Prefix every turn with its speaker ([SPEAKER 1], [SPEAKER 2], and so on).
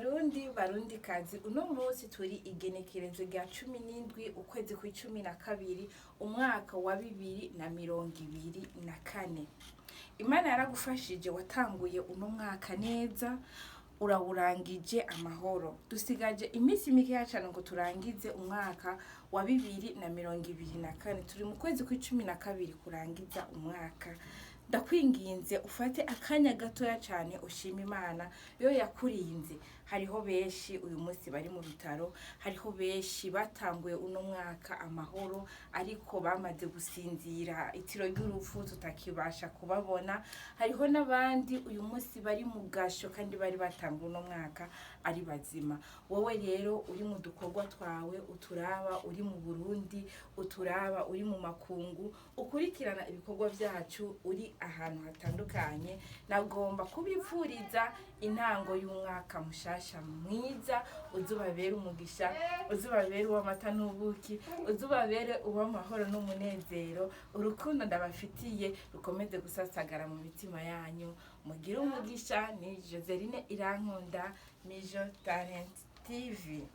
[SPEAKER 1] Barundi, barundi kazi, uno munsi turi igenekerezo rya 17 ukwezi kw'12 umwaka wa 2024. Imana yaragufashije, watanguye uno mwaka neza, urawurangije amahoro. Dusigaje iminsi mikeya cane ngo turangize umwaka wa 2024. Turi mu kwezi kw'12 kurangiza umwaka. Ndakwinginze ufate akanya gatoya cane ushima Imana yo yakurinze. Hariho benshi uyu munsi bari mu bitaro, hariho benshi batanguye uno mwaka amahoro ariko bamaze gusinzira itiro ry'urupfu, tutakibasha kubabona. Hariho n'abandi uyu munsi bari mu gasho kandi bari batanguye uno mwaka ari bazima. Wowe rero uri mu dukorwa twawe, uturaba uri mu Burundi, uturaba uri mu makungu, ukurikirana ibikorwa vyacu uri ahantu hatandukanye, nagomba kubipfuriza intango y'umwaka mushasha mwiza. Uzubabere umugisha, uzubabere uw'amata n'ubuki, uzubabere uw'amahoro n'umunezero. Urukundo ndabafitiye rukomeze gusasagara mu mitima yanyu. Mugire umugisha. Ni Joseline Irankunda, Mijo Talent TV.